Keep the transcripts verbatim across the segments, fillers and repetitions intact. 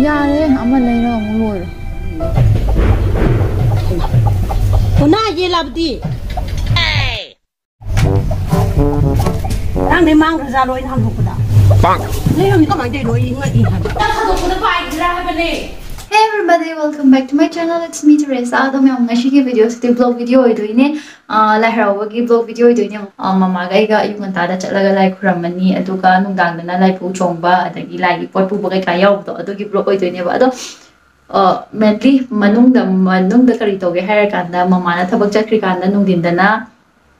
ꯌꯥꯔꯦ, ꯑꯃ ꯂꯩꯔ ꯑꯃꯨꯛ ꯂꯣꯏꯔꯣ꯫ ꯀꯣꯅꯥ ꯌꯦꯜꯂꯕꯗꯤ꯫ ꯅꯪꯗꯤ ꯃꯥꯡꯈ꯭ꯔꯖꯥꯠꯂꯣ ꯑꯩꯅ ꯍꯟꯗꯣꯛꯄꯗ? ꯅꯣꯏ ꯍꯧꯖꯤꯛ ꯀꯃꯥꯏꯅ ꯇꯧꯔꯤꯅꯣ? ꯑꯩ ꯉꯛꯏ ꯍꯥꯏꯕ꯫ ꯅꯪ ꯍꯟꯗꯣꯛꯄꯗ ꯄꯥꯏꯈꯤꯗ꯭ꯔꯥ ꯍꯥꯏꯕꯅꯦ꯫ Hey everybody, welcome back to my channel. It's me, Teresa. ꯑꯗꯣ ꯃꯌꯥꯝ, ꯉꯁꯤꯒꯤ videoꯁꯤꯗꯤ vlog video ꯑꯣꯏꯗꯣꯏꯅꯦ꯫ ꯑꯥ, ꯂꯥꯏ ꯍꯔꯥꯎꯕꯒꯤ vlog video ꯑꯣꯏꯗꯣꯏꯅꯦ꯫ ꯑꯥ, ꯃꯃꯥꯒ ꯑꯩꯒ ꯑꯌꯨꯛ ꯉꯟꯇꯥꯗ ꯆꯠꯂꯒ ꯂꯥꯏ ꯈꯨꯔꯝꯃꯅꯤ, ꯑꯗꯨꯒ ꯅꯨꯡꯗꯥꯡꯗꯅ ꯂꯥꯏꯕꯧ ꯆꯣꯡꯕ, ꯑꯗꯒꯤ ꯂꯥꯏꯒꯤ ꯄꯣꯠ ꯄꯨꯕ ꯀꯩꯀꯥ ꯌꯥꯎꯕꯗꯣ, ꯑꯗꯨꯒꯤ vlog ꯑꯣꯏꯗꯣꯏꯅꯦꯕ꯫ ꯑꯗꯣ, ꯑꯥ, mainly ꯃꯅꯨꯡꯗ, ꯃꯅꯨꯡꯗ ꯀꯔꯤ ꯇꯧꯒꯦ ꯍꯥꯏꯔꯀꯥꯟꯗ, ꯃꯃꯥꯅ ꯊꯕꯛ ꯆꯠꯈ꯭ꯔꯤꯀꯥꯟꯗ ꯅꯨꯡꯊꯤꯟꯗꯅ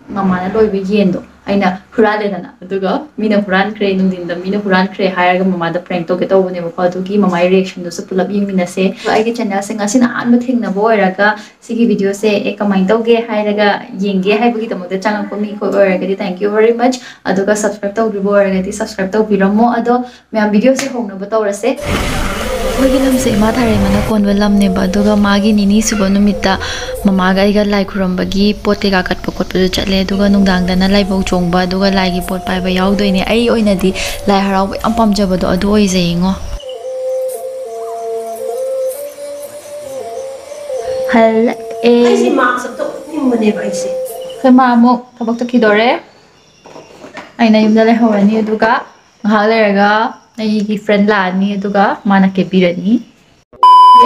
ꯃꯃꯥꯅ ꯂꯣꯏꯕ ꯌꯦꯟꯗꯣ ꯑꯩꯅ ꯍꯨꯔꯥꯜꯂꯦꯗꯅ, ꯑꯗꯨꯒ ꯃꯤꯅ ꯍꯨꯔꯥꯟꯈ꯭ꯔꯦ, ꯅꯨꯡꯊꯤꯟꯗ ꯃꯤꯅ ꯍꯨꯔꯥꯟꯈ꯭ꯔꯦ ꯍꯥꯏꯔꯒ ꯃꯃꯥꯗ prank ꯇꯧꯒꯦ ꯇꯧꯕꯅꯦꯕꯀꯣ꯫ ꯑꯗꯨꯒꯤ ꯃꯃꯥꯒꯤ reactionꯗꯨꯁꯨ ꯄꯨꯂꯞ ꯌꯦꯡꯃꯤꯟꯅꯁꯦ꯫ ꯑꯗꯣ ꯑꯩꯒꯤ channelꯁꯦ ꯉꯁꯤꯅ ꯑꯍꯥꯟꯕ ꯊꯦꯡꯅꯕ ꯑꯣꯏꯔꯒ ꯁꯤꯒꯤ videoꯁꯦ, ꯑꯦ, ꯀꯃꯥꯏꯅ ꯇꯧꯒꯦ ꯍꯥꯏꯔꯒ ꯌꯦꯡꯒꯦ ꯍꯥꯏꯕꯒꯤꯗꯃꯛꯇ ꯆꯪꯉꯛꯄ ꯃꯤ ꯑꯩꯈꯣꯏ ꯑꯣꯏꯔꯒꯗꯤ thank you very much꯫ ꯑꯗꯨꯒ subscribe ꯇꯧꯗ꯭ꯔꯤꯕ ꯑꯣꯏꯔꯒꯗꯤ subscribe ꯇꯧꯕꯤꯔꯝꯃꯣ꯫ ꯑꯗꯣ ꯃꯌꯥꯝ, videoꯁꯦ ꯍꯧꯅꯕ ꯇꯧꯔꯁꯦ꯫ ꯑꯩꯈꯣꯏꯒꯤ ꯂꯝꯁꯦ ꯏꯃꯥ ꯊꯥꯔꯩꯃꯅ ꯀꯣꯟꯕ ꯂꯝꯅꯦꯕ, ꯑꯗꯨꯒ ꯃꯥꯒꯤ ꯅꯤꯅꯤ ꯁꯨꯕ ꯅꯨꯃꯤꯠꯇ ꯃꯃꯥꯒ ꯑꯩꯒ ꯂꯥꯏ ꯈꯨꯔꯨꯝꯕꯒꯤ ꯄꯣꯠ ꯀꯩꯀꯥ ꯀꯠꯄ ꯈꯣꯠꯄꯗ ꯆꯠꯂꯦ, ꯑꯗꯨꯒ ꯅꯨꯡꯗꯥꯡꯗꯅ ꯂꯥꯏꯕꯧ ꯆꯣꯡꯕ, ꯑꯗꯨꯒ ꯂꯥꯏꯒꯤ ꯄꯣꯠ ꯄꯥꯏꯕ ꯌꯥꯎꯗꯣꯏꯅꯦ꯫ ꯑꯩ ꯑꯣꯏꯅꯗꯤ ꯂꯥꯏ ꯍꯔꯥꯎꯕ ꯌꯥꯝ ꯄꯥꯝꯖꯕꯗꯣ ꯑꯗꯨ ꯑꯣꯏꯖꯩꯉꯣ꯫ ꯍꯜꯂꯛꯑꯦ꯫ ꯑꯩꯁꯦ mask ꯑꯝꯇ ꯎꯞꯅꯤꯡꯕꯅꯦꯕ ꯑꯩꯁꯦ꯫ ꯑꯩꯈꯣꯏ ꯃꯥ ꯑꯃꯨꯛ ꯊꯕꯛ ꯆꯠꯈꯤꯗꯣꯔꯦ꯫ ꯑꯩꯅ ꯌꯨꯝꯗ ꯂꯩꯍꯧꯔꯅꯤ, ꯑꯗꯨꯒ ꯉꯥꯏꯍꯥꯛ ꯂꯩꯔꯒ ꯑꯩꯒꯤ friend ꯂꯥꯛꯑꯅꯤ, ꯑꯗꯨꯒ ꯃꯥꯅ ꯀꯦꯕꯤꯔꯅꯤ꯫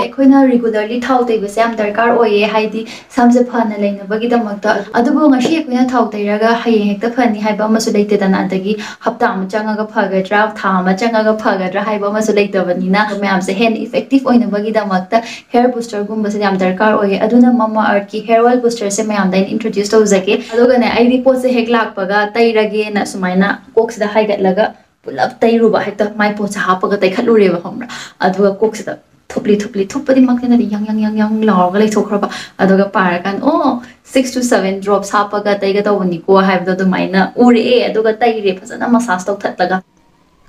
ꯑꯩꯈꯣꯏꯅ regularly ꯊꯥꯎ ꯇꯩꯕꯁꯦ ꯌꯥꯝ ꯗꯔꯀꯥꯔ ꯑꯣꯏꯌꯦ, ꯍꯥꯏꯗꯤ ꯁꯝꯁꯦ ꯐꯅ ꯂꯩꯅꯕꯒꯤꯗꯃꯛꯇ꯫ ꯑꯗꯨꯕꯨ ꯉꯁꯤ ꯑꯩꯈꯣꯏꯅ ꯊꯥꯎ ꯇꯩꯔꯒ ꯍꯌꯦꯡ ꯍꯦꯛꯇ ꯐꯅꯤ ꯍꯥꯏꯕ ꯑꯃꯁꯨ ꯂꯩꯇꯦꯗꯅ, ꯑꯗꯒꯤ ꯍꯞꯇꯥ ꯑꯃ ꯆꯪꯉꯒ ꯐꯒꯗ꯭ꯔꯥ, ꯊꯥ ꯑꯃ ꯆꯪꯉꯒ ꯐꯒꯗ꯭ꯔꯥ ꯍꯥꯏꯕ ꯑꯃꯁꯨ ꯂꯩꯇꯕꯅꯤꯅ, ꯃꯌꯥꯝꯁꯦ ꯍꯦꯟꯅ effective ꯑꯣꯏꯅꯕꯒꯤꯗꯃꯛꯇ hair boosterꯒꯨꯝꯕꯁꯦ ꯌꯥꯝ ꯗꯔꯀꯥꯔ ꯑꯣꯏꯌꯦ꯫ ꯑꯗꯨꯅ Mamaearthꯀꯤ hair oil boosterꯁꯦ ꯃꯌꯥꯝꯗ ꯑꯩꯅ introduce ꯇꯧꯖꯒꯦ꯫ ꯑꯗꯨꯒꯅꯦ, ꯑꯩꯗꯤ ꯄꯣꯠꯁꯦ ꯍꯦꯛ ꯂꯥꯛꯄꯒ ꯇꯩꯔꯒꯦꯅ ꯁꯨꯃꯥꯏꯅ ꯀꯣꯛꯁꯤꯗ ꯍꯥꯏꯒꯠꯂꯒ ꯄꯨꯂꯞ ꯇꯩꯔꯨꯕ, ꯍꯦꯛꯇ ꯃꯥꯏ ꯄꯣꯠꯁꯦ ꯍꯥꯞꯄꯒ ꯇꯩꯈꯠꯂꯨꯔꯦꯕ, ꯈꯪꯕ꯭ꯔꯥ? ꯑꯗꯨꯒ ꯀꯣꯛꯁꯤꯗ ꯊꯨꯞꯂꯤ ꯊꯨꯞꯂꯤ, ꯊꯨꯞꯄꯗꯤꯃꯛꯇꯤ ꯅꯠꯇꯦ, ꯌꯪ ꯌꯪ ꯌꯪ ꯌꯪ ꯂꯥꯎꯔꯒ ꯂꯩꯊꯣꯛꯈ꯭ꯔꯕ꯫ ꯑꯗꯨꯒ ꯄꯥꯔꯀꯥꯟꯗ, ꯑꯣ, six to seven drops ꯍꯥꯞꯄꯒ ꯇꯩꯒꯗꯧꯕꯅꯤꯀꯣ ꯍꯥꯏꯕꯗꯣ ꯑꯗꯨꯃꯥꯏꯅ ꯎꯔꯛꯑꯦ꯫ ꯑꯗꯨꯒ ꯇꯩꯔꯦ ꯐꯖꯅ massage ꯇꯧꯊꯠꯂꯒ꯫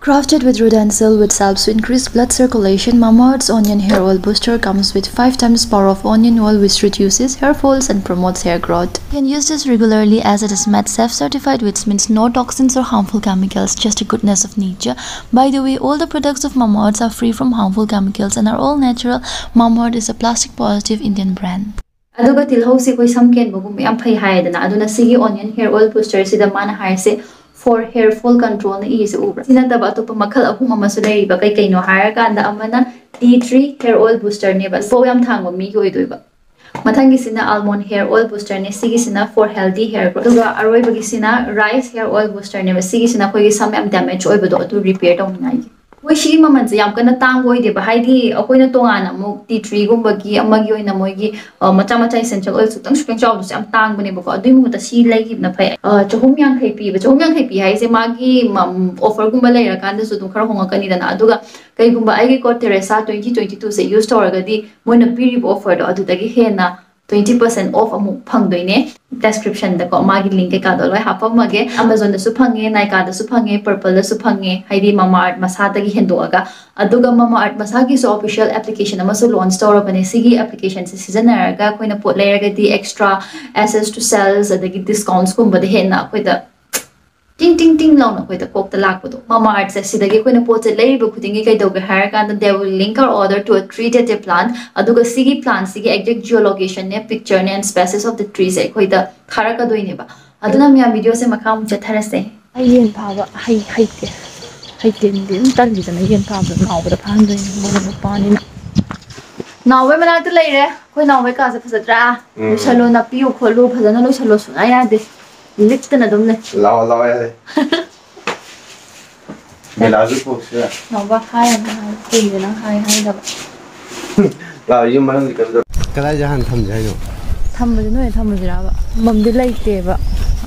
Crafted with Rodensil, which helps to increase blood circulation, Mamaearth's Onion Hair Oil Booster comes with five times power of onion oil, which reduces hair folds and promotes hair growth. You can use this regularly as it is MedSafe certified, which means no toxins or harmful chemicals, just the goodness of nature. By the way, all the products of Mamaearth are free from harmful chemicals and are all natural. Mamaearth is a plastic positive Indian brand. ꯑꯗꯨꯒ ꯇꯤꯜꯍꯧꯁꯦ ꯑꯩꯈꯣꯏ ꯁꯝ ꯀꯦꯟꯕꯒꯨꯝꯕ ꯌꯥꯝ ꯐꯩ ꯍꯥꯏꯌꯦꯗꯅ, ꯑꯗꯨꯅ ꯁꯤꯒꯤ Onion Hair Oil Booster ꯁꯤꯗ ꯃꯥꯅ ꯍꯥꯏꯔꯤꯁꯦ for hair fall control ꯅ ꯏꯁꯦ ꯎꯕ꯭ꯔꯥ? ꯁꯤ ꯅꯠꯇꯕ ꯑꯇꯣꯞꯄ ꯃꯈꯜ ꯑꯍꯨꯝ ꯑꯃꯁꯨ ꯂꯩꯔꯤꯕ꯫ ꯀꯩ ꯀꯩꯅꯣ ꯍꯥꯔꯀꯥꯟꯗ, ꯑꯃꯅ Tea Tree Hair Oil Booster ꯅꯦꯕ, ꯐꯧ ꯌꯥꯝ ꯊꯥꯡꯕ ꯃꯤꯒꯤ ꯑꯣꯏꯗꯣꯏꯕ꯫ ꯃꯊꯪꯒꯤꯁꯤꯅ Almond Hair Oil Booster ꯅꯦ, ꯁꯤꯒꯤꯁꯤꯅ for healthy hair growth, ꯑꯗꯨꯒ ꯑꯔꯣꯏꯕꯒꯤꯁꯤꯅ Rice Hair Oil Booster ꯅꯦꯕ, ꯁꯤꯒꯤꯁꯤꯅ ꯑꯩꯈꯣꯏꯒꯤ ꯁꯝ ꯌꯥꯝ damage ꯑꯣꯏꯕꯗꯣ ꯑꯗꯨ repair ꯇꯧꯅꯤꯡꯉꯥꯏꯒꯤ꯫ ꯃꯣꯏ ꯁꯤꯒꯤ ꯃꯃꯜꯁꯦ ꯌꯥꯝ ꯀꯟꯅ ꯇꯥꯡꯕ ꯑꯣꯏꯗꯦꯕ, ꯍꯥꯏꯗꯤ ꯑꯩꯈꯣꯏꯅ ꯇꯣꯉꯥꯟꯅ ꯑꯃꯨꯛ Tea Tree ꯒꯨꯝꯕꯒꯤ ꯑꯃꯒꯤ ꯑꯣꯏꯅ ꯃꯣꯏꯒꯤ, ꯑ, ꯃꯆꯥ ꯃꯆꯥ essential oil ꯈꯤꯇꯪ ꯈꯤꯇꯪ ꯆꯥꯎꯕꯁꯦ ꯌꯥꯝ ꯇꯥꯡꯕꯅꯦꯕꯀꯣ, ꯑꯗꯨꯏ ꯃꯍꯨꯠꯇ ꯁꯤ ꯂꯩꯈꯤꯕꯅ ꯐꯩ꯫ ꯑ, ꯆꯍꯨꯝ ꯌꯥꯡꯈꯩ ꯄꯤꯕ, ꯆꯍꯨꯝ ꯌꯥꯡꯈꯩ ꯄꯤ ꯍꯥꯏꯁꯦ ꯃꯥꯒꯤ, ꯎꯝ, offer ꯒꯨꯝꯕ ꯂꯩꯔꯀꯥꯟꯗꯁꯨ ꯑꯗꯨꯝ ꯈꯔ ꯍꯣꯡꯉꯛꯀꯅꯤꯗꯅ꯫ ꯑꯗꯨꯒ ꯀꯩꯒꯨꯝꯕ ꯑꯩꯒꯤ code Teresa twenty twenty two ꯁꯦ use ꯇꯧꯔꯒꯗꯤ ꯃꯣꯏꯅ ꯄꯤꯔꯤꯕ offer ꯗꯣ ꯑꯗꯨꯗꯒꯤ ꯍꯦꯟꯅ twenty percent off ꯑꯃꯨꯛ ꯐꯪꯗꯣꯏꯅꯦ꯫ Description ꯗꯀꯣ ꯃꯥꯒꯤ link ꯀꯩꯀꯥꯗꯣ ꯂꯣꯏ ꯍꯥꯞꯄꯝꯃꯒꯦ꯫ Amazon ꯗꯁꯨ ꯐꯪꯉꯦ, Nykaa ꯗꯁꯨ ꯐꯪꯉꯦ, Purplle ꯗꯁꯨ ꯐꯪꯉꯦ, ꯍꯥꯏꯗꯤ Mamaearth ꯃꯁꯥꯗꯒꯤ ꯍꯦꯟꯗꯣꯛꯑꯒ꯫ ꯑꯗꯨꯒ Mamaearth ꯃꯁꯥꯒꯤꯁꯨ official application ꯑꯃꯁꯨ launch ꯇꯧꯔꯕꯅꯦ꯫ ꯁꯤꯒꯤ application ꯁꯦ ꯁꯤꯖꯤꯟꯅꯔꯒ ꯑꯩꯈꯣꯏꯅ ꯄꯣꯠ ꯂꯩꯔꯒꯗꯤ extra access to sales ꯑꯗꯒꯤ discounts ꯀꯨꯝꯕꯗ ꯍꯦꯟꯅ ꯑꯩꯈꯣꯏꯗ ꯇꯤꯡ ꯇꯤꯡ ꯇꯤꯡ ꯂꯥꯎꯅ ꯑꯩꯈꯣꯏꯗ ꯀꯣꯛꯇ ꯂꯥꯛꯄꯗꯣ꯫ Mamaearth ꯁꯦ ꯁꯤꯗꯒꯤ ꯑꯩꯈꯣꯏꯅ ꯄꯣꯠꯁꯦ ꯂꯩꯔꯤꯕ ꯈꯨꯗꯤꯡꯒꯤ ꯀꯩꯗꯧꯒꯦ ꯍꯥꯏꯔꯀꯥꯟꯗ, they will link our order to a tree dated plant, ꯑꯗꯨꯒ ꯁꯤꯒꯤ plant ꯁꯤꯒꯤ exact geolocation ꯅꯦ, picture ꯅꯦ, and species of the tree ꯁꯦ ꯑꯩꯈꯣꯏꯗ ꯊꯥꯔꯛꯀꯗꯣꯏꯅꯦꯕ꯫ ꯑꯗꯨꯅ ꯃꯌꯥꯝ video ꯁꯦ ꯃꯈꯥ ꯑꯃꯨꯛ ꯆꯠꯊꯔꯁꯦ꯫ ꯑꯩ ꯌꯦꯟ ꯐꯥꯕ ꯍꯩ-, ꯍꯩꯇꯦ꯫ ꯍꯩꯇꯦꯟꯗꯤ ꯑꯗꯨꯝ ꯇꯜꯂꯤꯗꯅ, ꯌꯦꯟ ꯐꯥꯕꯗꯣ ꯅꯥꯎꯕꯗ ꯐꯥꯍꯟꯗꯣꯏꯅꯦ, ꯃꯣꯏꯅ ꯅꯨꯄꯥꯅꯤꯅ꯫ ꯅꯥꯎꯕꯩ ꯃꯅꯥꯛꯇ ꯂꯩꯔꯦ꯫ ꯑꯩꯈꯣꯏ ꯅꯥꯎꯕꯩ ꯀꯥꯁꯦ ꯐꯖꯗ꯭ꯔꯥ? ꯎꯝ꯫ ꯂꯣꯏꯁꯜꯂꯣ, ꯅꯥꯄꯤꯌꯨ ꯈꯣꯠꯂꯨ, ꯐꯖꯅ ꯂꯣꯏꯁꯜꯂꯣ, ꯁꯨꯡꯌꯥ ꯌꯥꯗꯦ꯫ ꯂꯤꯛꯇꯅ ꯑꯗꯨꯝ ꯂꯩ꯫ ꯂꯥꯛꯑꯣ, ꯂꯥꯛꯑꯣ, ꯌꯥꯔꯦ꯫ ꯕꯦꯂꯥꯁꯨ ꯄꯨꯔꯛꯁꯤꯔꯥ? ꯅꯥꯎꯕ, ꯍꯥꯏꯔꯅꯨ ꯍꯥꯏ꯫ ꯀꯨꯏꯔꯦ ꯅꯪ ꯍꯥꯏ ꯍꯥꯏꯗꯕ꯫ ꯂꯥꯛꯑꯣ, ꯌꯨꯝ ꯃꯅꯨꯡꯒꯤ ꯀꯩꯝꯇ꯫ ꯀꯗꯥꯏꯗ ꯍꯥꯟꯅ ꯊꯝꯁꯦ ꯍꯥꯏꯅꯣ? ꯊꯝꯕꯁꯦ ꯅꯣꯏꯅ ꯊꯝꯃꯁꯤꯔꯕ? ꯊꯝꯐꯝꯗꯤ ꯂꯩꯇꯦꯕ꯫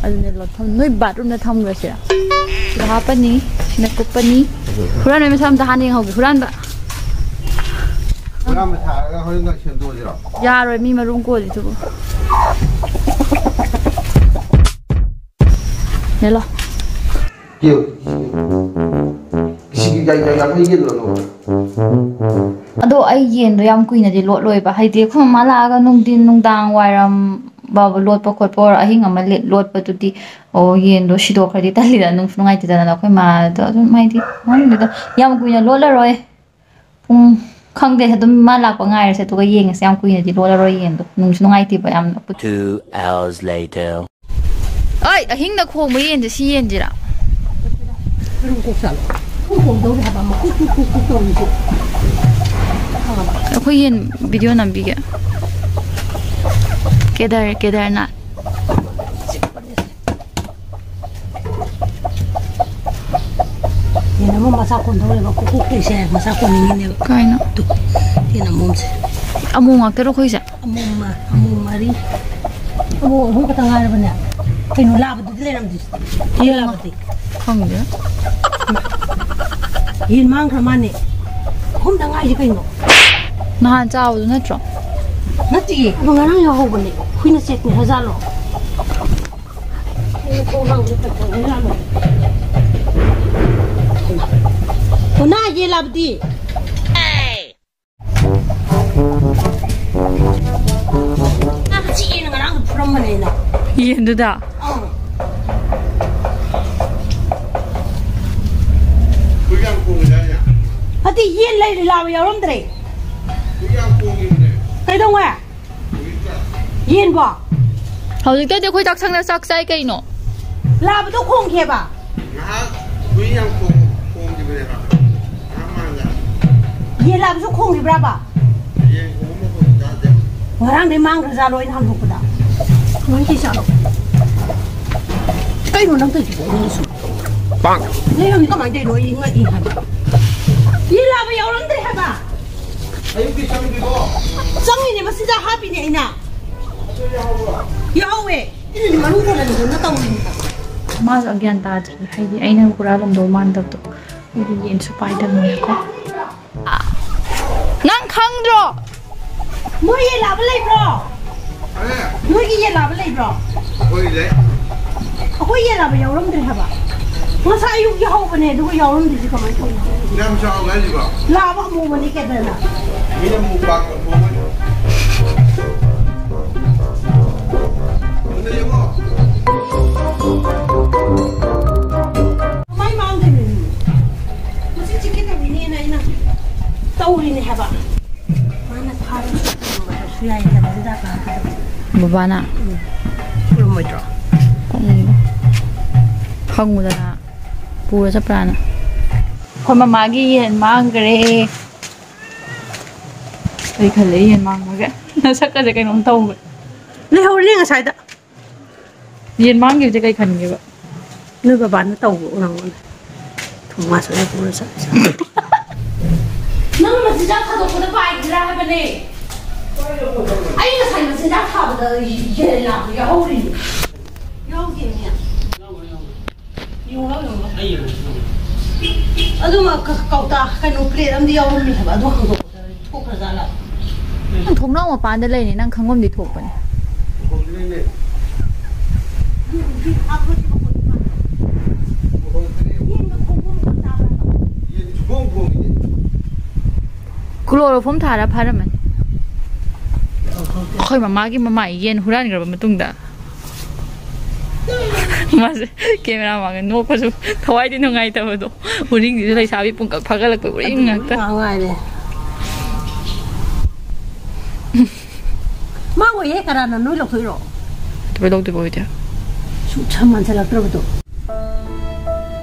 ꯑꯗꯨꯅꯦ ꯂꯣꯠꯐꯝ꯫ ꯅꯣꯏ bathroom ꯗ ꯊꯝꯈ꯭ꯔꯁꯤꯔꯥ? ꯁꯤꯗ ꯍꯥꯞꯄꯅꯤ, ꯁꯤꯅ ꯀꯨꯞꯄꯅꯤ꯫ ꯍꯨꯔꯥꯟꯕ ꯃꯁꯥ ꯑꯝꯇ ꯍꯥꯟꯅ ꯌꯦꯡꯍꯧꯒꯦ꯫ ꯍꯨꯔꯥꯟꯕ꯫ ꯍꯨꯔꯥꯟꯕ ꯁꯥꯔꯒ ꯍꯣꯔꯦꯟ ꯅꯣꯏ ꯁꯦꯝꯗꯣꯛꯑꯁꯤꯔꯣ? ꯌꯥꯔꯣꯏ, ꯃꯤ ꯃꯔꯨꯝ ꯀꯣꯜꯂꯤꯗꯨꯕꯨ꯫ ꯅꯦꯂꯣ꯫ ꯀꯤꯌꯨ꯫ ꯌꯥꯏ, ꯌꯥꯏ, ꯌꯥꯏ, ꯌꯦꯟꯗꯣ꯫ ꯑꯗꯣ ꯑꯩ ꯌꯦꯟꯗꯣ ꯌꯥꯝ ꯀꯨꯏꯅꯗꯤ ꯂꯣꯠꯂꯣꯏꯕ, ꯍꯥꯏꯗꯤ ꯑꯩꯈꯣꯏ ꯃꯃꯥ ꯂꯥꯛꯑꯒ ꯅꯨꯡꯊꯤꯟ ꯅꯨꯡꯗꯥꯡ ꯋꯥꯏꯔꯝ ꯐꯥꯎꯕ ꯂꯣꯠꯄ ꯈꯣꯠꯄ ꯑꯣꯏꯔꯣ, ꯑꯍꯤꯡ ꯑꯃ ꯂꯦꯠ- ꯂꯣꯠꯄꯗꯨꯗꯤ, ꯑꯣ, ꯌꯦꯟꯗꯣ ꯁꯤꯗꯣꯛꯈ꯭ꯔꯗꯤ ꯇꯜꯂꯤꯗꯅ, ꯅꯨꯡꯁꯨ ꯅꯨꯡꯉꯥꯏꯇꯦꯗꯅ꯫ ꯑꯩꯈꯣꯏ ꯃꯥꯗꯣ ꯑꯗꯨꯝ, ꯍꯥꯏꯗꯤ, ꯈꯪꯗꯦꯗ, ꯌꯥꯝ ꯀꯨꯏꯅ ꯂꯣꯠꯂꯔꯣꯏ꯫ ꯄꯨꯡ, ꯈꯪꯗꯦ, ꯑꯗꯨꯝ ꯃꯥ ꯂꯥꯛꯄ ꯉꯥꯏꯔꯁꯦ, ꯑꯗꯨꯒ ꯌꯦꯡꯉꯁꯦ꯫ ꯌꯥꯝ ꯀꯨꯏꯅꯗꯤ ꯂꯣꯜꯂꯔꯣꯏ ꯌꯦꯟꯗꯣ, ꯅꯨꯡꯁꯨ ꯅꯨꯡꯉꯥꯏꯇꯦꯕ ꯌꯥꯝꯅ꯫ Two hours later. ꯑꯩ ꯑꯍꯤꯡꯗ ꯈꯣꯡꯕ ꯌꯦꯟꯁꯦ ꯁꯤ ꯌꯦꯟꯁꯤꯔꯥ? ꯀꯔꯝ ꯀꯣꯛ ꯆꯥꯠꯂꯣ? ꯈꯣꯡ ꯈꯣꯡꯗꯧꯔꯦ ꯍꯥꯏꯕ, ꯑꯃ ꯀꯨꯛ ꯀꯨꯛ ꯀꯨꯛ ꯀꯨꯛ ꯇꯧꯔꯤꯁꯦ꯫ ꯈꯪꯉꯕ? ꯑꯩꯈꯣꯏ ꯌꯦꯟ ꯚꯤꯗꯤꯑꯣ ꯅꯝꯕꯤꯒꯦ꯫ ꯀꯦꯗꯔ, ꯀꯦꯗꯔꯅꯥꯊ꯫ ꯌꯦꯟ ꯑꯃ ꯃꯆꯥ ꯀꯣꯟꯗꯧꯔꯦꯕ, ꯀꯨꯛ ꯀꯨꯛ ꯀꯨꯛꯁꯦ ꯃꯆꯥ ꯀꯣꯟꯅꯤꯡꯉꯤꯅꯦꯕ꯫ ꯀꯥꯏꯅ? ꯇꯨ, ꯌꯦꯟ ꯑꯃꯣꯝꯁꯦ꯫ ꯑꯃꯣꯝ ꯉꯥꯛꯇꯔꯣ ꯑꯩꯈꯣꯏꯁꯦ? ꯑꯃꯣꯝ ꯃ-, ꯑꯃꯣꯝ ꯃꯔꯤ꯫ ꯑꯃꯣꯝ ꯑꯍꯨꯝ ꯈꯛꯇ ꯉꯥꯏꯔꯕꯅꯦ꯫ ꯀꯩꯅꯣ, ꯂꯥꯕꯗꯨꯗꯤ ꯂꯩꯔꯝꯗꯦ꯫ ꯌꯦꯟ ꯂꯥꯕꯗꯤ? ꯈꯪꯗꯦ꯫ ꯌꯦꯟ ꯃꯥꯡꯈ꯭ꯔ ꯃꯥꯅꯦ꯫ ꯑꯍꯨꯝꯗ ꯉꯥꯏꯁꯦ ꯀꯩꯅꯣ? ꯅꯍꯥꯟ ꯆꯥꯕꯗꯨ ꯅꯠꯇ꯭ꯔꯣ? ꯅꯠꯇꯤꯌꯦ, ꯑꯗꯣ ꯉꯔꯥꯡ ꯌꯥꯎꯍꯧꯕꯅꯦ꯫ ꯍꯨꯏꯅ ꯆꯦꯛꯅꯦ ꯍꯥꯏꯖꯥꯠꯂꯣ? ꯀꯣꯅꯥ ꯌꯦꯜꯂꯕꯗꯤ꯫ ꯆꯤꯛꯑꯦꯅ ꯉꯔꯥꯡ ꯐꯨꯔꯝꯕꯅꯦ ꯑꯩꯅ꯫ ꯌꯦꯟꯗꯨꯗ? ꯑꯪ꯫ ꯅꯠꯇꯦ, ꯌꯦꯟ ꯂꯩꯔꯤ ꯂꯥꯕ ꯌꯥꯎꯔꯝꯗ꯭ꯔꯦ꯫ ꯀꯩꯗꯧꯉꯩ? ꯌꯦꯟꯕꯣ? ꯍꯧꯖꯤꯛꯇꯗꯤ ꯑꯩꯈꯣꯏ ꯆꯥꯛꯁꯪꯗ ꯆꯥꯛ ꯆꯥꯏ ꯀꯩꯅꯣ? ꯂꯥꯕꯗꯣ ꯈꯣꯡꯈꯤꯑꯕ? ꯉꯥꯏꯍꯥꯛ ꯍꯨꯏ ꯌꯥꯝ ꯈꯣꯡ-, ꯈꯣꯡꯈꯤꯕꯅꯦꯕ꯫ ꯉꯥꯏꯍꯥꯛ ꯃꯥꯡꯗ꯫ ꯌꯦꯟ ꯂꯥꯕꯁꯨ ꯈꯣꯡꯈꯤꯕ꯭ꯔꯕ? ꯌꯦꯟ ꯈꯣꯡꯕ ꯃꯈꯣꯟ ꯇꯥꯗꯦ꯫ ꯉꯔꯥꯡꯗꯩ ꯃꯥꯡꯈ꯭ꯔꯖꯥꯠꯂꯣ ꯑꯩꯅ ꯍꯥꯡꯗꯣꯛꯄꯗ? ꯀꯃꯥꯏꯅ ꯇꯧꯔꯤꯖꯥꯠꯅꯣ? ꯀꯩꯅꯣ ꯅꯪ ꯇꯧꯔꯤꯁꯤꯕꯣ ꯑꯩꯉꯣꯟꯗꯁꯨ? ꯄꯥꯡ! ꯂꯩꯔꯝꯃꯤ ꯀꯃꯥꯏꯅ ꯇꯧꯔꯤꯅꯣ? ꯑꯩ ꯉꯛꯏ ꯍꯥꯏꯕ꯫ ꯌꯦꯟ ꯂꯥꯕ ꯌꯥꯎꯔꯝꯗ꯭ꯔꯦ ꯍꯥꯏꯕ꯫ ꯑꯌꯨꯛꯀꯤ ꯆꯪꯗ꯭ꯔꯤꯕꯣ? ꯆꯪꯉꯤꯅꯦ, ꯃꯆꯤꯟꯖꯥꯛ ꯍꯥꯞꯄꯤꯅꯦ ꯑꯩꯅ꯫ ꯑꯗꯨ ꯌꯥꯎꯍꯧꯕ꯭ꯔꯣ? ꯌꯥꯎꯍꯧꯋꯦ꯫ ꯑꯩꯅꯗꯤ ꯃꯔꯨ ꯀꯣꯟꯅ ꯂꯨꯍꯣꯡꯅ ꯇꯧꯔꯤꯅꯦꯕ꯫ ꯃꯥꯁꯨ ꯒ꯭ꯌꯥꯟ ꯇꯥꯗ꯭ꯔꯤ, ꯍꯥꯏꯗꯤ ꯑꯩꯅ ꯍꯨꯔꯥꯜꯂꯝꯗꯧ ꯃꯥꯟꯗꯕꯗꯣ꯫ ꯑꯩꯗꯤ ꯌꯦꯟꯁꯨ ꯄꯥꯏꯗꯕꯅꯤꯅꯀꯣ꯫ ꯅꯪ ꯈꯪꯗ꯭ꯔꯣ? ꯅꯣꯏ ꯌꯦꯟ ꯂꯥꯕ ꯂꯩꯕ꯭ꯔꯣ? ꯅꯣꯏꯒꯤ ꯌꯦꯟ ꯂꯥꯕ ꯂꯩꯕ꯭ꯔꯣ? ꯑꯩꯈꯣꯏ ꯂꯩ꯫ ꯑꯩꯈꯣꯏ ꯌꯦꯟ ꯂꯥꯕ ꯌꯥꯎꯔꯝꯗ꯭ꯔꯦ ꯍꯥꯏꯕ꯫ ꯉꯁꯥꯏ ꯑꯌꯨꯛ ꯌꯥꯍꯧꯕꯅꯦ, ꯑꯗꯨꯒ ꯌꯥꯎꯔꯝꯗ꯭ꯔꯤꯁꯦ ꯀꯃꯥꯏꯅ ꯇꯧꯔꯤꯅꯣ? ꯌꯥꯝ ꯆꯥꯎꯕ ꯍꯥꯏꯁꯤꯕꯣ? ꯂꯥꯕ ꯑꯃꯨꯕꯅꯤ ꯀꯦꯗ꯭ꯔꯅ꯫ ꯃꯤꯅ ꯑꯃꯨꯛ ꯄꯥꯛ ꯄꯥꯛ ꯊꯣꯛꯑꯝꯃꯅꯤ꯫ ꯑꯗꯨꯗ ꯌꯦꯡꯉꯣ꯫ ꯃꯥꯏ ꯃꯥꯡꯗꯣꯏꯅꯦ꯫ ꯃꯁꯤ ꯆꯤꯛꯀꯦ ꯇꯧꯔꯤꯅꯦꯅ ꯑꯩꯅ ꯇꯧꯔꯤꯅꯦ ꯍꯥꯏꯕ꯫ ꯃꯥꯅ ꯐꯥꯕꯁꯨ ꯌꯥꯏ ꯍꯥꯏꯕ ꯍꯤꯗꯥꯛ ꯀꯥꯞꯄꯗꯣ꯫ ꯕꯕꯥꯅ? ꯎꯝ꯫ ꯈꯨꯔꯨꯝꯃꯣꯏꯗ꯭ꯔꯣ? ꯈꯪꯗꯦ꯫ ꯍꯪꯉꯨꯗꯅ꯫ ꯄꯨꯔ ꯆꯠꯄ꯭ꯔꯥꯅ꯫ ꯑꯩꯈꯣꯏ ꯃꯃꯥꯒꯤ ꯌꯦꯟ ꯃꯥꯡꯈ꯭ꯔꯦ꯫ ꯑꯩ ꯈꯜꯂꯦ ꯌꯦꯟ ꯃꯥꯡꯕꯒ ꯅꯁꯛꯀꯁꯦ ꯀꯩꯅꯣꯝ ꯇꯧꯈ꯭ꯔꯦ꯫ ꯂꯩꯍꯧꯔꯤꯅꯦ ꯉꯁꯥꯏꯗ꯫ ꯌꯦꯟ ꯃꯥꯡꯈꯤꯕꯁꯦ ꯀꯩ ꯈꯟꯒꯦꯕ? ꯅꯣꯏ ꯕꯕꯥꯅ ꯇꯧꯕ ꯎꯔꯝꯒꯅꯤ꯫ ꯊꯣꯡ ꯃꯥꯁꯨ ꯑꯩꯅ ꯄꯨꯔ ꯆꯠꯂꯦ꯫ ꯅꯪ ꯃꯆꯤꯟꯖꯥꯛ ꯊꯥꯗꯣꯛꯄꯗ ꯄꯥꯏꯈꯤꯗ꯭ꯔꯥ ꯍꯥꯏꯕꯅꯦ꯫ ꯑꯩ ꯉꯁꯥꯏ ꯃꯆꯤꯟꯖꯥꯛ ꯊꯥꯕꯗ ꯌꯦꯟ ꯂꯥꯛꯄ ꯌꯥꯎꯍꯧꯔꯤꯅꯦ꯫ ꯌꯥꯎꯗꯦꯅꯦ꯫ ꯌꯦꯡꯉꯨ ꯂꯥꯎ, ꯌꯦꯡꯉꯨ ꯂꯥꯎ꯫ ꯑꯗꯨꯃ ꯀ-, ꯀꯧꯇꯥ, ꯀꯩꯅꯣ, ꯄ꯭ꯂꯦꯠ ꯑꯃꯗꯤ ꯌꯥꯎꯔꯝꯃꯤ ꯍꯥꯏꯕ, ꯑꯗꯨ ꯍꯥꯡꯗꯣꯛꯄꯗ ꯊꯣꯛꯈ꯭ꯔꯖꯥꯠꯂ? ꯅꯪ ꯊꯣꯡꯅꯥꯎ ꯃꯄꯥꯟꯗ ꯂꯩꯔꯤ, ꯅꯪ ꯈꯪꯐꯝꯗꯤ ꯊꯣꯛꯄꯅꯦ꯫ ꯎꯍꯧꯗ꯭ꯔꯦꯅꯦ꯫ ꯌꯦꯟ ꯍꯥꯞꯄꯗꯤ ꯃꯈꯣꯟꯗꯤ ꯃꯥꯟꯗ꯭ꯔꯣ? ꯎꯍꯧꯗ꯭ꯔꯦ꯫ ꯌꯦꯟꯒ ꯈꯣꯡꯕ ꯃꯈꯣꯟ ꯇꯥꯕ꯭ꯔꯥ? ꯌꯦꯟ ꯁꯨꯈꯣꯡ ꯈꯣꯡꯉꯤꯅꯦ꯫ ꯀ꯭ꯂꯣꯔꯣꯐꯣꯝ ꯊꯥꯔ ꯐꯥꯔꯝꯃꯅꯤ꯫ ꯑꯩꯈꯣꯏ ꯃꯃꯥꯒꯤ ꯃꯃꯥꯏ ꯌꯦꯟ ꯍꯨꯔꯥꯟꯈ꯭ꯔꯕ ꯃꯇꯨꯡꯗ꯫ ꯃꯥꯁꯦ ꯀꯦꯃꯦꯔꯥ ꯃꯥꯡꯉꯦ ꯅꯣꯛꯄꯁꯨ ꯊꯋꯥꯏꯗꯤ ꯅꯨꯡꯉꯥꯏꯇꯕꯗꯣ꯫ ꯎꯔꯤꯡꯁꯤꯁꯨ ꯂꯩꯁꯥꯕꯤ ꯄꯨꯡꯀꯛ ꯐꯥꯒꯠꯂꯛꯄ ꯎꯔꯤꯡ ꯉꯥꯛꯇ꯫ ꯉꯥꯡ ꯉꯥꯏꯔꯦ꯫ ꯃꯥ ꯑꯣꯏꯌꯦ, ꯀꯅꯥꯅ ꯅꯣꯏ ꯂꯧꯊꯣꯛꯏꯔꯣ? ꯀꯩꯗꯧꯕꯩ ꯂꯧꯗꯣꯏꯕ ꯑꯣꯏꯗꯤ? ꯁꯨꯝ ꯁꯝ ꯃꯥꯟꯁꯤꯜꯂꯛꯇ꯭ꯔꯕꯗꯣ꯫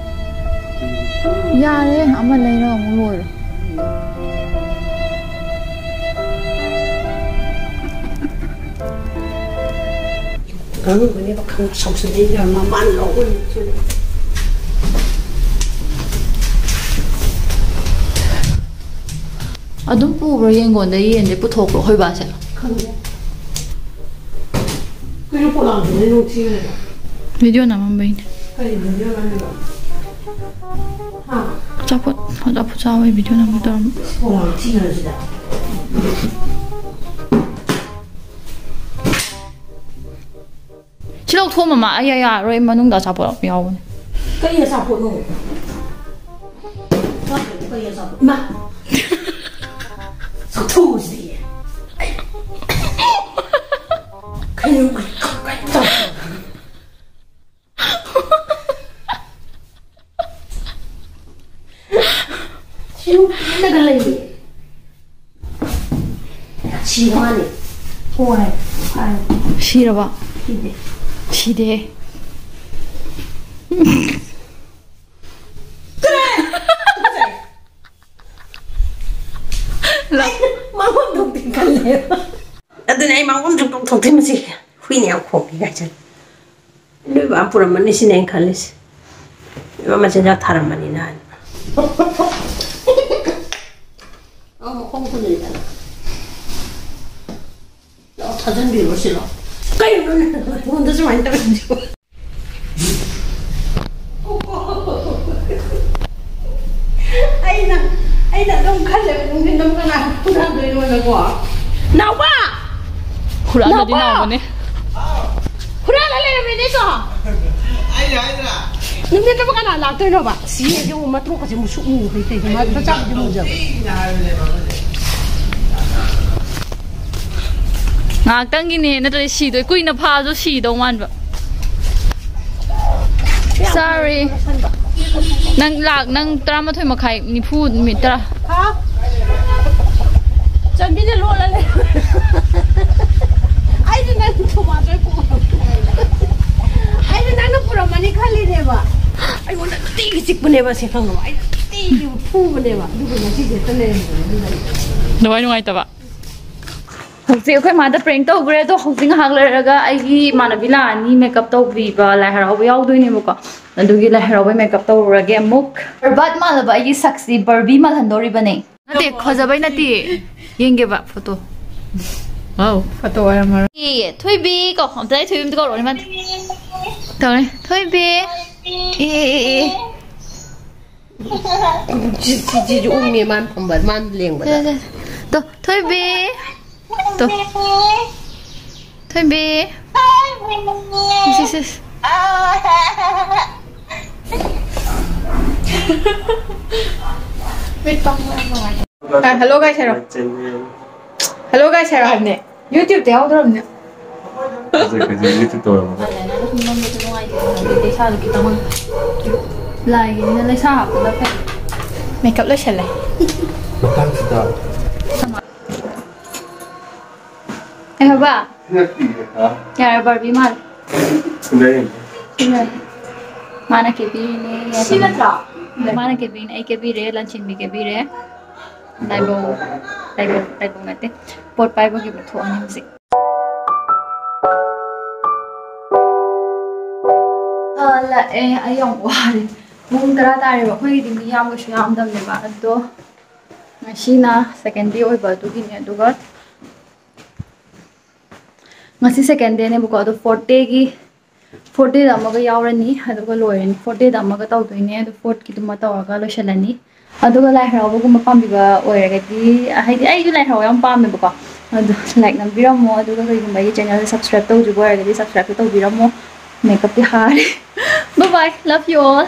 ꯌꯥꯔꯦ, ꯑꯃ ꯂꯩꯔ ꯑꯃꯨꯛ ꯂꯣꯏꯔꯦ꯫ ꯉꯥꯡꯉꯝꯒꯅꯦꯕ ꯈꯪ ꯁꯥꯎꯁꯤꯜꯂꯛꯏꯅꯦ ꯃꯃꯥꯅ ꯂꯧꯕꯅꯤ꯫ ꯑꯗꯨꯝ ꯄꯨꯕ꯭ꯔꯣ ꯌꯦꯡꯒꯣꯟꯗ ꯌꯦꯟꯁꯦ ꯄꯨꯊꯣꯛꯄ꯭ꯔꯣ ꯑꯩꯈꯣꯏ ꯕꯥꯁꯦ? ꯈꯪꯗꯦ꯫ ꯀꯩꯅꯣ ꯄꯣꯂꯥꯡꯗꯨꯅ ꯅꯨꯡꯊꯤꯜꯂꯦ꯫ ꯚꯤꯗꯤꯑꯣ ꯅꯝꯃꯝꯕꯩꯅꯦ꯫ ꯀꯔꯤ ꯚꯤꯗꯤꯑꯣ ꯅꯝꯃꯤꯕ? ꯍꯥ? ꯑꯆꯥꯄꯣꯠ, ꯑꯆꯥꯄꯣꯠ ꯆꯥꯕꯩ ꯚꯤꯗꯤꯑꯣ ꯅꯝꯒꯦ ꯇꯧꯔꯝꯕ꯫ ꯄꯣꯂꯥꯡ ꯊꯤꯔꯁꯤꯗ꯫ ꯁꯤ ꯂꯧꯊꯣꯛꯑꯣ ꯃꯃꯥ, ꯑꯩ ꯌꯥꯔꯣꯏ, ꯃꯅꯨꯡꯗ ꯑꯆꯥꯄꯣꯠ ꯌꯥꯎꯕꯅꯦ꯫ ꯀꯩ ꯑꯆꯥꯄꯣꯠꯅꯣ? ꯀꯩ ꯑꯆꯥꯄꯣꯠ? ꯏꯃꯥ! ꯆꯥꯛꯊꯣꯛꯎꯁꯤ꯫ ꯀꯩꯅꯣ, ꯀꯩ, ꯀꯩ, ꯀꯩ ꯇꯧ-, ꯁꯤꯕꯨ ꯄꯦꯟꯅꯒ ꯂꯩꯌꯦ꯫ ꯁꯤꯔ ꯃꯥꯅꯦ꯫ ꯍꯣꯏ, ꯍꯣꯏ꯫ ꯁꯤꯔꯕ? ꯁꯤꯗꯦ꯫ ꯁꯤꯗꯦ꯫ ꯂꯥꯛ-, ꯃꯉꯣꯟꯗ ꯈꯜꯂꯦꯕ꯫ ꯑꯗꯨꯅꯦ ꯑꯩ ꯃꯉꯣꯟꯗ ꯊꯣꯛꯇꯣꯛ ꯊꯣꯛꯇꯦ ꯃꯁꯤ꯫ ꯍꯨꯏꯅ ꯌꯥꯝ ꯈꯣꯡꯉꯤ ꯀꯥꯏ ꯆꯠꯂꯤ꯫ ꯅꯣꯏ ꯕꯥ ꯄꯨꯔꯝꯃꯅꯤ ꯁꯤꯅꯦ ꯑꯩꯅ ꯈꯜꯂꯤꯁꯦ꯫ ꯏꯃꯥ ꯃꯆꯤꯟꯖꯥꯛ ꯊꯥꯔꯝꯃꯅꯤꯅ ꯍꯥꯏꯅ꯫ ꯑꯧ, ꯃꯈꯣꯡ ꯄꯨꯜꯂꯤꯗꯅ꯫ ꯂꯥꯛꯑꯣ, ꯊꯥꯖꯟꯕꯤꯔꯣ ꯁꯤꯔꯣ꯫ ꯀꯩꯅꯣ ꯅꯪ ꯑꯩꯉꯣꯟꯗ ꯁꯨꯃꯥꯏꯅ ꯇꯧꯔꯤꯁꯤꯕꯣ? ꯑꯩꯅ, ꯑꯩꯅ ꯑꯗꯨꯝ ꯈꯜꯂꯦꯕ, ꯅꯨꯡꯊꯤꯟ ꯑꯃ ꯀꯅꯥ ꯍꯨꯔꯥꯟꯗꯣꯏꯅꯣꯅꯀꯣ꯫ ꯅꯥꯎꯕ! ꯍꯨꯔꯥꯟꯕꯗꯤ ꯅꯥꯎꯕ! ꯅꯥꯎꯕꯅꯦ꯫ ꯍꯨꯔꯥꯜꯂ ꯂꯩꯔꯝꯃꯦꯅꯦꯀꯣ꯫ ꯑꯩꯅ ꯍꯥꯏꯗ꯭ꯔꯥ? ꯅꯨꯃꯤꯠꯇꯕꯨ ꯀꯅꯥ ꯂꯥꯛꯇꯣꯏꯅꯣꯕ? ꯁꯤ ꯌꯦꯡꯉꯨ, ꯃꯇ꯭ꯔꯣꯛꯀꯁꯦ ꯃꯨꯁꯨꯛ ꯃꯨꯈꯩ ꯇꯧꯏꯁꯦ꯫ ꯃꯥ ꯃꯆꯥꯕꯨꯗꯤ ꯃꯨꯖꯕ꯫ ꯉꯥꯏꯍꯥꯛꯇꯪꯒꯤꯅꯦ, ꯅꯠꯇ꯭ꯔꯗꯤ ꯁꯤꯗꯣꯏ꯫ ꯀꯨꯏꯅ ꯐꯥꯁꯨ ꯁꯤꯗꯧ ꯃꯥꯟꯕ꯫ Sorry꯫ ꯅꯪ ꯂꯥꯛ, ꯅꯪ ꯇꯔꯥꯃꯥꯊꯣꯏ ꯃꯈꯥꯏ, ꯅꯤꯐꯨ, ꯅꯨꯃꯤꯠ ꯇꯔꯥ꯫ ꯍꯥ? ꯆꯟꯕꯤꯅ ꯂꯣꯜꯂ ꯂꯩ꯫ ꯑꯩꯗꯤ ꯅꯪ ꯊꯧꯕꯥꯜꯗꯩ ꯄꯨꯔꯛꯄ-, ꯑꯩꯗꯤ ꯅꯪꯅ ꯄꯨꯔꯝꯃꯅꯤ ꯈꯜꯂꯤꯅꯦꯕ꯫ ꯑꯩꯉꯣꯟꯗ ꯅꯨꯡꯇꯤꯒꯤ ꯆꯤꯛꯄꯅꯦꯕ ꯁꯦ, ꯈꯪꯉꯕ? ꯑꯩ ꯅꯨꯡꯇꯤꯒꯤ ꯐꯨꯕꯅꯦꯕ꯫ ꯑꯗꯨꯒ ꯉꯁꯤꯁꯦ ꯍꯦꯛꯇ ꯂꯩꯔꯝꯗꯕ ꯑꯗꯨꯅꯅꯦ꯫ ꯅꯨꯡꯉꯥꯏ ꯅꯨꯡꯉꯥꯏꯇꯕ꯫ ꯍꯧꯖꯤꯛ ꯑꯩꯈꯣꯏ ꯃꯥꯗ prank ꯇꯧꯈ꯭ꯔꯦ, ꯑꯗꯣ ꯍꯧꯖꯤꯛ ꯉꯥꯏꯍꯥꯛ ꯂꯩꯔꯒ ꯑꯩꯒꯤ ꯏꯃꯥꯟꯅꯕꯤ ꯂꯥꯛꯑꯅꯤ, makeup ꯇꯧꯕꯤꯕ, ꯂꯥꯏ ꯍꯔꯥꯎꯕ ꯌꯥꯎꯗꯣꯏꯅꯦꯕꯀꯣ꯫ ꯑꯗꯨꯒꯤ ꯂꯥꯏ ꯍꯔꯥꯎꯕꯩ makeup ꯇꯧꯔꯨꯔꯒꯦ ꯑꯃꯨꯛ꯫ ꯕꯔꯕꯥꯠ ꯃꯥꯜꯂꯕ ꯑꯩꯒꯤ ꯁꯛꯁꯤ ꯕꯔꯕꯤ ꯃꯥꯜꯍꯟꯗꯧꯔꯤꯕꯅꯦ꯫ ꯅꯠꯇꯦ, ꯐꯖꯕꯩ ꯅꯠꯇꯦ꯫ ꯌꯦꯡꯒꯦꯕ photo꯫ ꯋꯥꯎ꯫ Photo ꯑꯣꯏꯔꯝꯃꯔꯣꯏ꯫ ꯑꯦ, ꯊꯣꯏꯕꯤ ꯀꯧ꯫ ꯑꯝꯇ ꯑꯩ ꯊꯣꯏꯕꯤ ꯑꯝꯇ ꯀꯧꯔꯛꯑꯣꯅꯦ ꯃꯥꯗꯤ꯫ ꯇꯧꯔꯦ꯫ ꯊꯣꯏꯕꯤ꯫ ꯑꯦ, ꯑꯦ, ꯑꯦ, ꯑꯦ꯫ ꯁꯤ, ꯁꯤ, ꯁꯤꯁꯨ ꯎꯪꯉꯦ, ꯃꯥꯅ ꯐꯝꯕ, ꯃꯥꯅ ꯂꯦꯡꯕꯗ꯫ ꯁꯦ, ꯁꯦ꯫ ꯇꯣ, ꯊꯣꯏꯕꯤ꯫ ꯇꯣ꯫ ꯊꯣꯏꯕꯤ꯫ ꯁꯤ, ꯁꯤ, ꯁꯤ꯫ ꯃꯤꯠ ꯄꯥꯡꯕ ꯌꯥꯝ ꯅꯨꯡꯉꯥꯏꯇꯦ꯫ ꯑ, hello guys ꯍꯥꯏꯔꯣ꯫ Hello guys ꯍꯥꯏꯔꯣ ꯍꯥꯏꯕꯅꯦ꯫ YouTube-ꯇ ꯌꯥꯎꯗ꯭ꯔꯕꯅꯦ꯫ ꯍꯧꯖꯤꯛ ꯍꯧꯖꯤꯛ YouTube ꯇꯧꯔꯝꯃꯒ꯫ ꯑꯗꯨꯃꯥꯏꯅ ꯁꯨꯝ ꯅꯝꯕꯁꯨ ꯅꯨꯡꯉꯥꯏꯇꯦ꯫ ꯍꯥꯏꯗꯤ ꯏꯁꯥꯗꯣ ꯈꯤꯇꯪ ꯂꯥꯏꯒꯤꯅꯤꯅ ꯂꯩꯁꯥ ꯍꯥꯞꯄꯗ ꯐꯩ꯫ Makeup ꯂꯣꯏꯁꯜꯂꯦ꯫ ꯃꯊꯪꯁꯤꯗ꯫ ꯑꯦ ꯕꯕꯥ꯫ ꯁꯤꯅ ꯄꯤꯔꯦ, ꯍꯥ? ꯌꯥꯔꯦ, Barbie ꯃꯥꯜꯂꯦ꯫ ꯁꯤꯅ ꯌꯦꯡꯒꯦ꯫ ꯁꯤꯅ꯫ ꯃꯥꯅ ꯀꯦꯕꯤꯔꯤꯅꯦ꯫ ꯁꯤ ꯅꯠꯇ꯭ꯔꯣ? ꯃꯥꯅ ꯀꯦꯕꯤꯔꯤꯅꯦ, ꯑꯩ ꯀꯦꯕꯤꯔꯦ, ꯂꯟꯆꯦꯟꯕꯤ ꯀꯦꯕꯤꯔꯦ꯫ ꯂꯥꯏꯕꯧ, ꯂꯥꯏꯕꯧ, ꯂꯥꯏꯕꯧ ꯅꯠꯇꯦ꯫ ꯄꯣꯠ ꯄꯥꯏꯕꯒꯤ ꯑꯃ ꯊꯣꯛꯑꯅꯤ ꯍꯧꯖꯤꯛ꯫ ꯍꯜꯂꯛꯑꯦ, ꯑꯩ ꯌꯥꯝ ꯋꯥꯔꯦ꯫ ꯄꯨꯡ ꯇꯔꯥ ꯇꯥꯔꯦꯕ꯫ ꯑꯩꯈꯣꯏꯒꯤꯗꯤ ꯃꯤ ꯌꯥꯝ ꯀꯩꯁꯨ ꯌꯥꯝꯗꯕꯅꯦꯕ꯫ ꯑꯗꯣ ꯉꯁꯤꯅ second day ꯑꯣꯏꯕ ꯑꯗꯨꯒꯤꯅꯦ꯫ ꯑꯗꯨꯒ ꯉꯁꯤ second day-ꯅꯦꯕꯀꯣ, ꯑꯗꯣ fourth day-ꯒꯤ, fourth day-ꯗ ꯑꯃꯒ ꯌꯥꯎꯔꯅꯤ, ꯑꯗꯨꯒ ꯂꯣꯏꯔꯅꯤ꯫ Fourth day-ꯗ ꯑꯃꯒ ꯇꯧꯗꯣꯏꯅꯦ, ꯑꯗꯣ fourth-ꯀꯤꯗꯨꯃ ꯇꯧꯔꯒ ꯂꯣꯏꯁꯤꯜꯂꯅꯤ꯫ ꯑꯗꯨꯒ ꯂꯥꯏ ꯍꯔꯥꯎꯕꯒꯨꯝꯕ ꯄꯥꯝꯕꯤꯕ ꯑꯣꯏꯔꯒꯗꯤ, ꯍꯥꯏꯗꯤ ꯑꯩꯁꯨ ꯂꯥꯏ ꯍꯔꯥꯎꯕ ꯌꯥꯝ ꯄꯥꯝꯃꯦꯕꯀꯣ, ꯑꯗꯣ like ꯅꯝꯕꯤꯔꯝꯃꯣ, ꯑꯗꯨꯒ ꯀꯩꯒꯨꯝꯕ ꯑꯩꯒꯤ channel-ꯁꯦ subscribe ꯇꯧꯗ꯭ꯔꯤꯕ ꯑꯣꯏꯔꯒꯗꯤ subscribe-ꯁꯨ ꯇꯧꯕꯤꯔꯝꯃꯣ꯫ Makeup-ꯇꯤ ꯍꯥꯔꯦ꯫ Bye bye, love you all.